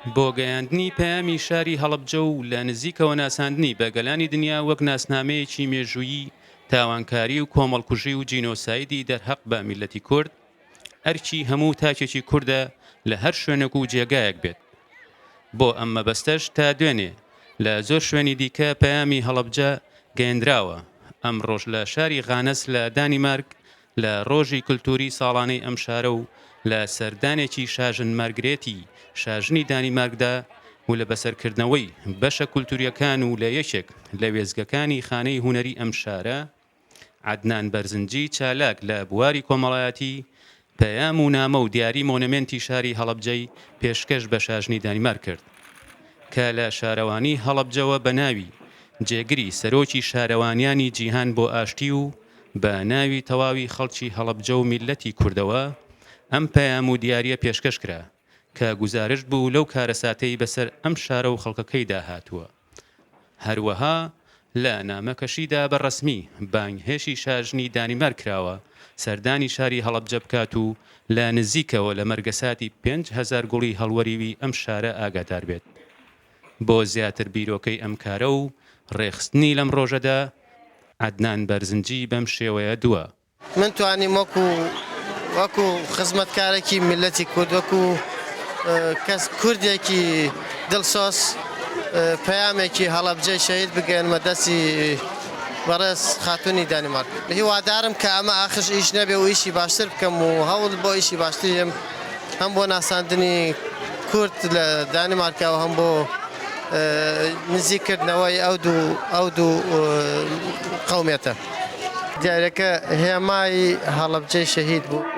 بۆ گەیاندنی پەیامی شاری هەڵەبجە و لە نزیکەوە ناساندنی بە گەلانی دنیا وەک ناسنامەیەکی مێژوویی تاوانکاری و کۆمەڵکوژی و جینۆسایدی دەرهەق بە میللەتی کورد، ئەرکی هەموو تاکێکی کوردە لە هەر شوێنێک و جێگایەک بێت. بۆ ئەم مەبەستەش تا دوێنێ لە زۆر شوێنی دیکە پەیامی هەڵەبجە گەیەندراوە، ئەمڕۆش لە شاری غانەس لە دانیمارک لە ڕۆژی کلتوری ساڵانەی ئەم شارە و لە سەردانێکی شاژن مارگرێتی شاژنی دانیمارکدا و لە بەسەرکردنەوەی بەشە کولتوریەکان و لە یەکێک لە وێستگەکانی خانەی هونەری ئەم شارە عەدنان بەرزنجی چالاک لە بواری کۆمەڵایەتی پەیام و نامە و دیاری مۆنەمێنتی شاری هەڵەبجەی پێشکەش بە شاژنی دانیمارک کرد کە لە شارەوانی هەڵەبجەوە بە ناوی جێگری سەرۆکی شارەوانیانی جیهان بۆ ئاشتی و بە ناوی تەواوی خەڵکی هەڵەبجە و میللەتی کوردەوە ئەم پەیام و دیاریە پێشکەش کرا کە گوزارشت بوو لەو کارەساتەی بەسەر ئەم شارە و خەڵکەکەیدا هاتووە. هەروەها لە نامەکەشیدا بە ڕەسمی بانگهێشی شاژنی دانیمارک کراوە سەردانی شاری هەڵەبجە بکات و لە نزیکەوە لە مەرگەساتی 5000 گوڵی هەڵوەریوی ئەم شارە ئاگادار بێت. بۆ زیاتر بیرۆکەی ئەم کارە و ڕێکخستنی لەم ڕۆژەدا، عەدنان بەرزنجی بەم شێوەیە دووا. من توانیم وەکو وەکو خزمەتکارێکی میللەتی کورد وەکو کەس کوردێکی دڵسۆز پەیامێکی هەڵەبجەی شەهید بگەیەنمە دەستی بەڕێز خاتوونی دانیمارک. هیوادارم کە ئەمە ئاخرش ئیش نەبێ و ئیشی باشتر بکەم و هەوڵ بۆ ئیشی باشتریم هەم بۆ ناساندنی کورد لە دانیمارکا و هەم بۆ نزیک کردنەوەی ئەو دوو ئەو دوو قەومیەتە. دیارەکە هێمای هەڵەبجەی شەهید بوو.